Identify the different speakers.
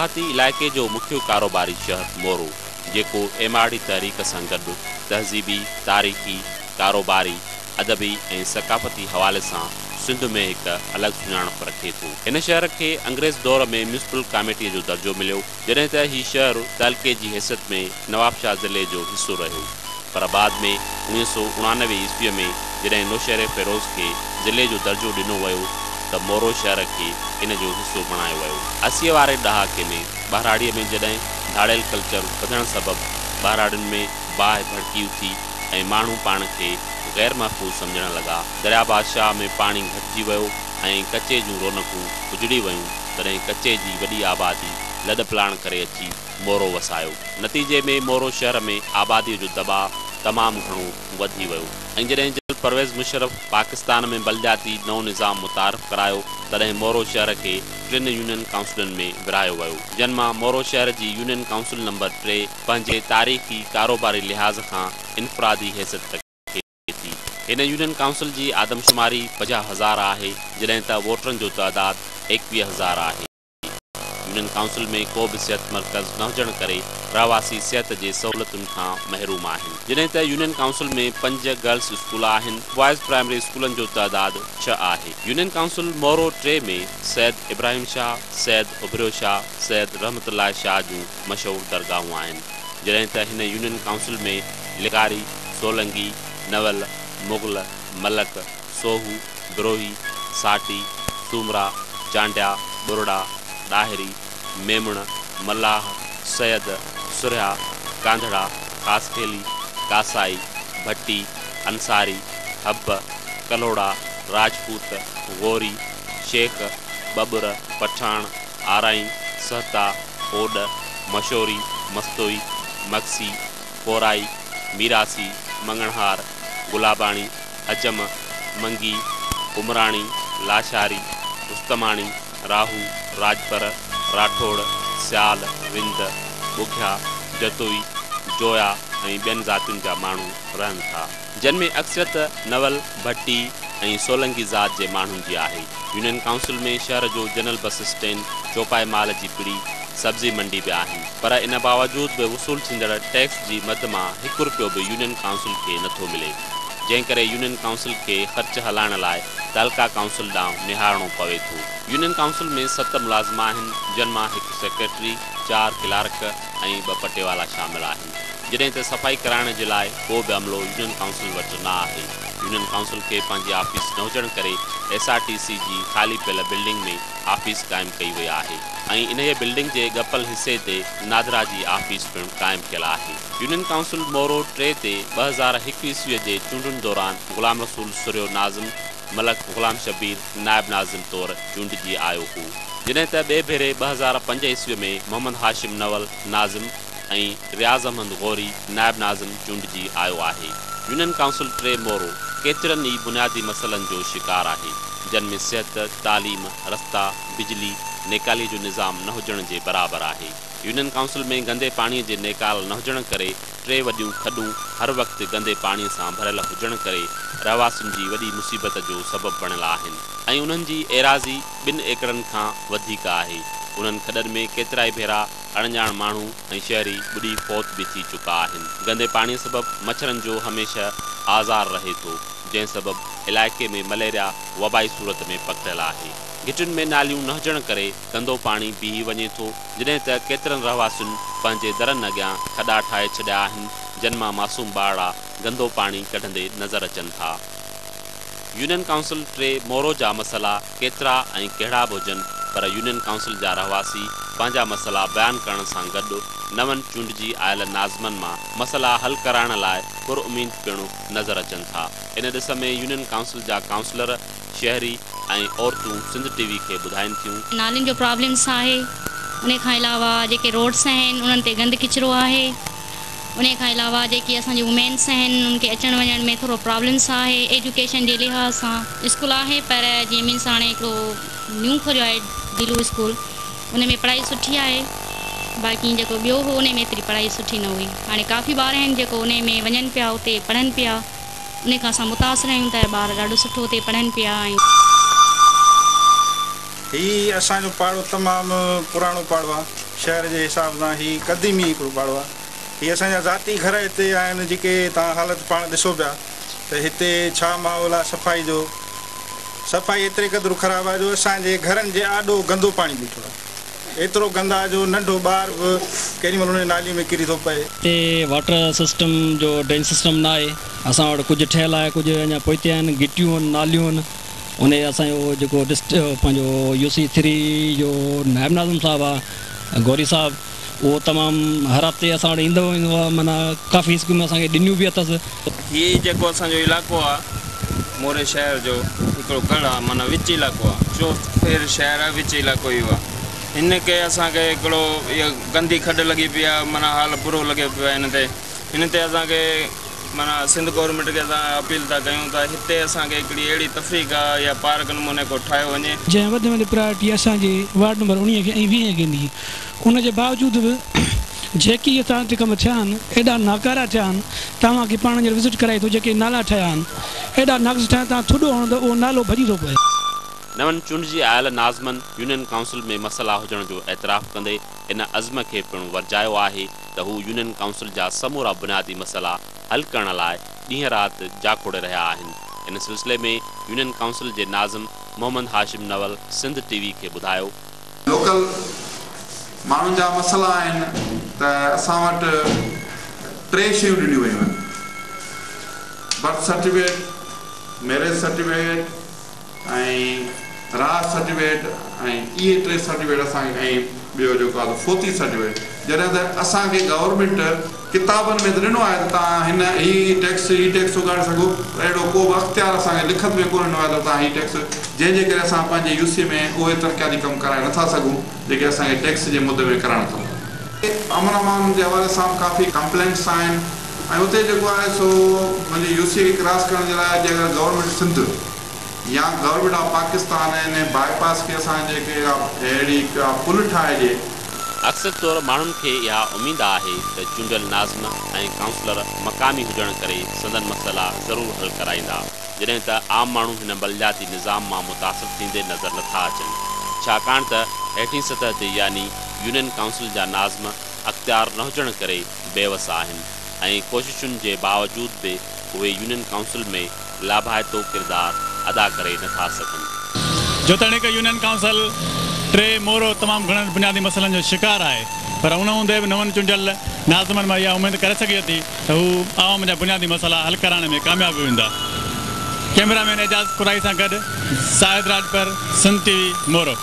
Speaker 1: ساهتي علائقي جو مکيه ڪاروباري شهر مورو، جيڪو ايم آر ڊي تحريڪ سان گڏ تهذيبي، تاريخي، ڪاروباري، ادبي ۽ ثقافتي حوالي سان سنڌ ۾ هڪ الڳ سڃاڻپ رکي ٿو. هن شهر کي انگريز دور ۾ ميونسپل ڪاميٽيء جو درجو مليو، جڏهن ته هي شهر تعلقي جي حيثيت ۾ نوابشاهه ضلعي جو حصو رهيو، پر بعد ۾ 1989 عيسويء ۾ جڏهن نوشهري فيروز کي ضلعي جو درجو ڏنو ويو ته مورو شهر کي ان جو حصو بڻايو ويو. 80 واري ڏهاڪي ۾ ٻهراڙيء ۾ جڏهن ڌاڙيل ڪلچر وڌڻ سبب ٻهراڙين ۾ باهه ڀڙڪي اٿي ۽ ماڻهو پاڻ کي غير محفوظ سمجهڻ لڳا، دريا بادشاهه ۾ پاڻي گهٽجي ويو ۽ ڪچي جون رونقون اجڙي ويون، تڏهن ڪچي جي وڏي آبادي لڏپلاڻ ڪري اچي مورو وسايو. نتيجي ۾ مورو شهر ۾ آباديء جو دٻاء تمام گهڻو وڌي ويو ۽ جڏهن جنرل پرويز مشرف پاڪستان ۾ بلدياتي نئون نظام متعارف ڪرايو، تڏهن مورو شهر کي ٽن يونين ڪائونسلن ۾ ورهايو ويو، جن مان مورو شهر جي يونين ڪائونسل نمبر 3 پنهنجي تاريخي ڪاروباري لحاظ کان انفرادي حيثيت رکي ٿي. هن يونين ڪائونسل جي آدمشماري 50,000 آهي، جڏهن ته ووٽرن جو تعداد 21,000 آهي. يونين ڪائونسل ۾ ڪو به صحت مرڪز نه هجڻ ڪري رهواسي صحت جي سهولتن کان محروم آهن. جڏهن ته يونين ڪائونسل ۾ پنج گرلس اسڪول آهن، بوائز پرائمري اسڪولن جو تعداد ڇهه آهي. يونين ڪائونسل مورو 3 ۾ سيد ابراهيم شاهه، سيد اڀريو شاهه، سيد رحمت الله شاهه جون مشهور درگاهون آهن. جڏهن ته هن يونين ڪائونسل ۾ لغاري، سولنگي، نول، مغل، ملڪ، سوهو، بروهي، ساٽي، سومرا، چانڊيا، ٻرڙا، ڏاهري، ميمڻ، ملاح، سيد، سرهيا، ڪانڌڙا، خاصخيلي، ڪاسائي، ڀٽي، انصاري، حب، ڪلهوڙا، راجپوت، غوري، شيخ، ٻٻر، پٺاڻ، آرائين، سهتا، اوڏ، مشوري، مستوئي، مگسي، ڪورائي، ميراسي، مڱڻهار، گلاباڻي، حجم، منگي، عمراڻي، لاشاري، رستماڻي، راهو، راڄپر، راٺوڙ، سيال، رند، ٻگهيا، جتوئي، جويا ۽ ٻين ذاتين جا ماڻهو رهن ٿا. جن ۾ اڪثريت نول، ڀٽي ۽ سولنگي ذات جي ماڻهن جي آهي. يونين ڪائونسل ۾ شهر جو جنرل بس اسٽينڊ، چوپائي مال جي پڙي، سبزي منڊي به آهن. پر ان باوجود به وصول ٿيندڙ ٽيڪس جي مد مان هڪ رپيو به يونين ڪائونسل کي نٿو ملي. جنهن ڪري يونين ڪائونسل کي خرچ هلائڻ لاء تعلقه ڪائونسل ڏانهن نهارڻو پوي ٿو. يونين ڪائونسل ۾ ست ملازم آهن، جن مان هڪ سيڪريٽري، چار ڪلارڪ ۽ ٻه پٽيوالا شامل آهن. جڏهن ته صفائي ڪرائڻ جي لاء ڪو به عملو يونين ڪائونسل وٽ نه آهي. يونين ڪائونسل کي پنهنجي آفيس نه هجڻ ڪري ايس آر ٽي سي جي خالي پيل بلڊنگ ۾ آفيس قائم ڪئي وئي آهي ۽ انهيء بلڊنگ جي ڳپل حصي تي نادرا جي آفيس پڻ قائم ڪيل آهي. يونين ڪائونسل مورو 3 تي 2001 عيسويء جي چونڊن دوران غلام رسول سرهيو ناظم، ملڪ غلام شبير نائب ناظم طور چونڊجي آيو هو. جڏهن ته ٻئي ڀيري 2005 عيسويء ۾ محمد هاشم نول ناظم ۽ رياض احمد غوري نائب ناظم چونڊجي آيو آهي. يونين ڪائونسل 3 مورو ڪيترن ئي بنيادي مسئلن جو شڪار آهي، جن ۾ صحت، تعليم، رستا، بجلي، نيڪاليء جو نظام نه هجڻ جي برابر آهي. يونين ڪائونسل ۾ گندي پاڻيء جي نيڪال نه هجڻ ڪري ٽي وڏيون کڏون هر وقت گندي پاڻيء سان ڀريل هجڻ ڪري رهواسين جي وڏي مصيبت جو سبب بڻيل آهن ۽ انهن جي ايراضي ٻن ايڪڙن کان وڌيڪ آهي. انهن کڏن ۾ ڪيترائي ڀيرا اڻڄاڻ ماڻهو ۽ شهري ٻڏي فوت به ٿي چڪا آهن. گندي پاڻيء سبب مڇرن جو هميشه آزار رهي ٿو، جنهن سبب علائقي ۾ مليريا وبائي صورت ۾ پکڙيل آهي. گهٽين ۾ ناليون نه هجڻ ڪري گندو پاڻي بيهي وڃي ٿو، جڏهن ته ڪيترن رهواسين پنهنجي درن اڳيان کڏا ٺاهي ڇڏيا آهن، جن مان معصوم ٻارڙا گندو پاڻي ڪڍندي نظر اچن ٿا. يونين ڪائونسل 3 مورو جا مسئلا ڪيترا ۽ ڪهڙا به هجن، پر يونين ڪائونسل جا رهواسي پنهنجا مسئلا بيان ڪرڻ سان گڏ نون چونڊجي آيل ناظمن مان مسئلا حل ڪرائڻ لاء پر اميد پڻ نظر اچن ٿا. ان ڏس ۾ يونين ڪائونسل جا ڪائونسلر، شهري ۽ عورتون سنڌ ٽي وي کي ٻڌائين ٿيون.
Speaker 2: نالين جو پرابلمس آهي، انهي کان علاوه جيڪي روڊس آهن انهن تي گند ڪچرو آهي، انهي کان علاوه جيڪي اسان جي وومينس آهن انهن کي اچڻ وڃڻ ۾ ٿورو پرابلمس آهي، ايجوڪيشن جي لحاظ سان اسڪول آهي پر جيئن مينس هاڻي هڪڙو نيو کوليو آهي ڊيلو اسڪول ان ۾ پڙهائي سٺي آهي باقي جيڪو ٻيو هو انهي ۾ ايتري پڙهائي سٺي نه هئي، هاڻي ڪافي ٻار آهن جيڪو انهي ۾ وڃن پيا اتي پڙهن پيا. انهي کان اسان متاثر آهيون ته ٻار ڏاڍو سٺو اتي پڙهن پيا ۽.
Speaker 3: هي اسان جو پاڙو تمام پراڻو پاڙو آ. شهر جي حساب سان هي قديمي هڪڙو پاڙو آهي. هي اسان جا ذاتي گهر هتي آهن جيڪي توهان حالت پاڻ ڏسو پيا ته هتي ڇا ماحول آهي صفائي جو. صفائي ايتري قدر خراب آهي جو اسان جي گهرن جي آڏو گندو پاڻي بيٺو آهي. ايترو گند آهي جو ننڍو ٻار به ڪيڏي مهل ان نالي ۾ ڪري ٿو پئي.
Speaker 4: هتي واٽر سسٽم جو ڊرين سسٽم نه آهي. اسان وٽ ڪجهه ٺهيل آهي ڪجهه اڃا پوئتي آهن گهٽيون آهن ناليون آهن انهي اسان جو جيڪو ڊسٽ پنهنجو يو سي ٿري جو نائب ناظم صاحب آهي غوري صاحب اهو تمام هر هفتي اسان وٽ ايندو ويندو آهي معنيٰ ڪافي اسڪيمون اسان کي ڏنيون به اٿس.
Speaker 5: هي جيڪو اسان جو علائقو آ موري شهر جو هڪڙو ڳڙهه آ معنيٰ وچ علائقو آ چوڦير شهر آ وچ علائقو اهو آ هن کي اسان کي هڪڙو اها گندي کڏ لڳي پئي آ معنيٰ حال برو لڳيو پيو آ هن تي هن تي اسان کي معنيٰ سنڌ گورنمينٽ کي اسان اپيل ٿا ڪيون ته هتي اسان کي هڪڙي اهڙي تفريح گاهه يا پارڪ نموني ڪو ٺاهيو وڃي.
Speaker 6: جنهن وڌ ۾ وڌ پرائرٽي اسان جي وارڊ نمبر 19 کي ۽ 20 کي ڏني ان جي باوجود به جيڪي اسان وٽ ڪم ٿيا آهن ايڏا ناڪارا ٿيا آهن توهان کي پاڻ هينئر وزٽ ڪرائي ٿو جيڪي نالا ٺهيا آهن ايڏا ناقص ٺهيا آهن توهان ٿڏو هڻو ته اهو نالو ڀڄي ٿو پئي.
Speaker 1: نون چونڊجي آيل ناظمن يونين ڪائونسل ۾ مسئلا هجڻ جو اعتراف ڪندي ان عزم کي پڻ ورجايو آهي ته هو يونين ڪائونسل جا سمورا بنيادي مسئلا حل ڪرڻ لاء ڏينهن رات جاکوڙي رهيا آهن. ان سلسلي ۾ يونين ڪائونسل جي ناظم محمد هاشم نول سنڌ ٽي وي کي ٻڌايو.
Speaker 7: لوڪل ماڻهن جا مسئلا آهن ته اسان وٽ ٽي شيون ڏنيون ويون آهن، برٿ سرٽيفڪيٽ، ميريج سرٽيفڪيٽ ۽ رهائش سرٽيفڪيٽ ۽ اهي ٽي سرٽيفڪيٽ اسان کي ۽ ٻيو جيڪو آهي فوتي سرٽيفڪيٽ جڏهن ته اسان کي گورنمينٽ ڪتابن ۾ ته ڏنو آهي ته توهان هن هي ٽيڪس هي ٽيڪس اڳاڙي سگهو پر اهڙو ڪو به اختيار اسان کي لکت ۾ ڪونه ڏنو آهي ته توهان هي ٽيڪس جنهن جي ڪري اسان پنهنجي يو سي ۾ اهي ترقياتي ڪم ڪرائي نٿا سگهون جيڪي اسان کي ٽيڪس جي مد ۾ ڪرائڻ کپن. امن امان جي حوالي سان به ڪافي ڪمپلينٽس آهن ۽ اتي جيڪو آهي سو منهنجي يو سي کي ڪراس ڪرڻ جي لاء جي اگر گورنمينٽ سنڌ يا گورنمينٽ آف پاڪستان ان باء پاس کي اسان جي کي اهڙي ڪا پل ٺاهي ڏئي.
Speaker 1: اڪثر طور ماڻهن کي اها اميد آهي ته چونڊيل ناظم ۽ ڪائونسلر مقامي هجڻ ڪري سندن مسئلا ضرور حل ڪرائيندا، جڏهن ته عام ماڻهو هن بلدياتي نظام مان متاثر ٿيندي نظر نٿا اچن، ڇاڪاڻ ته هيٺين سطح تي يعني يونين ڪائونسل جا ناظم اختيار نه هجڻ ڪري بيوس آهن ۽ ڪوششن جي باوجود به اهي يونين ڪائونسل ۾ لاڀائتو ڪردار ادا ڪري نه ٿا سگهن.
Speaker 8: جيتوڻيڪ يونين ڪائونسل 3 مورو تمام گهڻن بنيادي مسئلن جو شڪار آهي پر ان هوندي به نون چونڊيل ناظمن مان اها اميد ڪري سگهجي ٿي ته هو عوام جا بنيادي مسئلا حل ڪرائڻ ۾ ڪامياب ويندا. ڪئميرا مين اعجاز ڪورائي سان گڏ زاهد راڄپر، سنڌ ٽي وي، مورو.